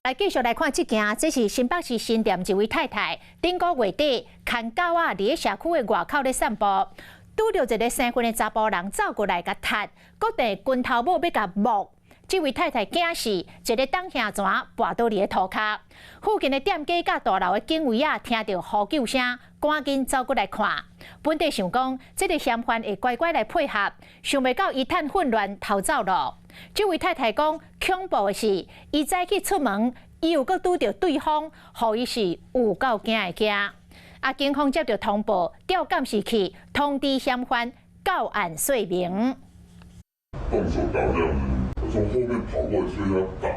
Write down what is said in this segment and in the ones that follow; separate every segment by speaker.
Speaker 1: 來繼續來看這件，這是新北市新店一位太太，頂個月底牽狗仔佇咧社區的外口咧散步，拄著一个生份的查埔人走過來共踢，閣提拳頭拇欲共摸。這位太太驚死，一个擋耳泉跋倒佇咧塗跤。附近的店家佮大樓的警衛仔聽著呼救聲，趕緊走過來看。本底想講，這个嫌犯會乖乖來配合，想袂到伊趁混亂逃走囉。這位太太講，恐怖的是，伊早起出門，伊又閣拄著對方，予伊是有夠驚的驚。啊，警方接著通報，調監視器通知嫌犯到案說明。
Speaker 2: 動手打這樣子，從後面跑過來追他打他。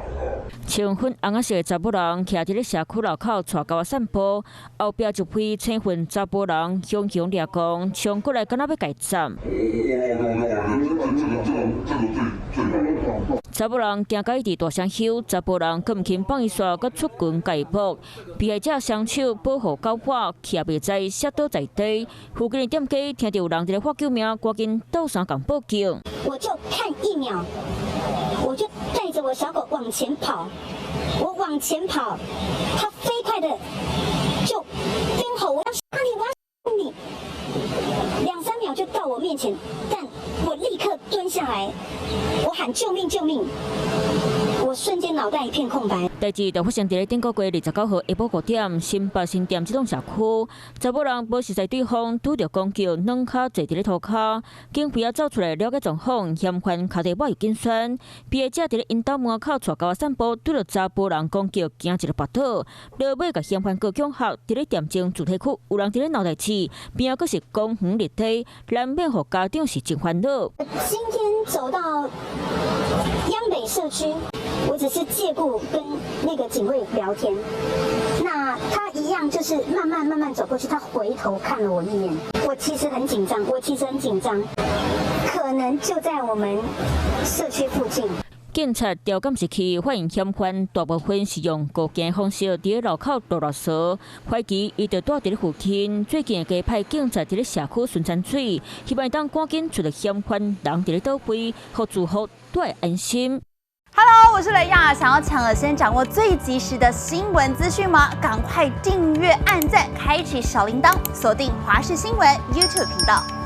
Speaker 3: 穿粉紅仔色的查某人，徛佇咧社區樓口帶狗仔散步，後壁一批青粉查埔人雄雄掠狂，衝過來，敢若欲共斬。查某人驚甲一直大聲吼，查埔人閣毋肯放伊煞，閣出拳共伊撲。被害者雙手保護狗伴，氣也袂知摔倒在地。附近的店家聽著有人佇咧喊救命，趕緊鬥相共報警。
Speaker 4: 我就看一秒，我就帶著我小狗往前跑，我往前跑，它飛快的就邊吼，我要殺你，我要殺你，兩三秒就到我面前，但我立刻蹲下來，我喊救命救命，我瞬間腦袋一片空白。
Speaker 3: 代誌就發生佇咧頂個月29號下晡5點，新北新店這棟社區，查某人無熟似對方，拄著攻擊，軟跤坐佇咧塗跤，警衛仔走出來了解狀況，嫌犯跤底抹油緊酸，被害者佇咧𪜶兜門口帶狗仔散步，拄著查埔人攻擊，驚一个跋倒，落尾共嫌犯告恐嚇，佇咧店前住宅區有人佇咧鬧代誌，邊仔閣是公園綠地，難免予家長是真煩惱。
Speaker 4: 今天走到央北社區，我只是借故跟那個警衛聊天，那他一樣就是慢慢慢慢走過去，他回頭看了我一眼，我其實很緊張，我其實很緊張，可能就在我們社區附近。
Speaker 3: 警察調監視器發現嫌犯大部分是用高驚方式佇咧樓口囉囉嗦，懷疑伊就蹛佇咧附近。最近會派警察佇咧社區巡查水，希望當趕緊揣著嫌犯人佇咧佗位，予住戶住會安心。
Speaker 5: Hello，我是雷亞，想要搶先掌握最及時的新聞資訊嗎？趕快訂閱、按讚、開啟小鈴鐺，鎖定華視新聞 YouTube 頻道。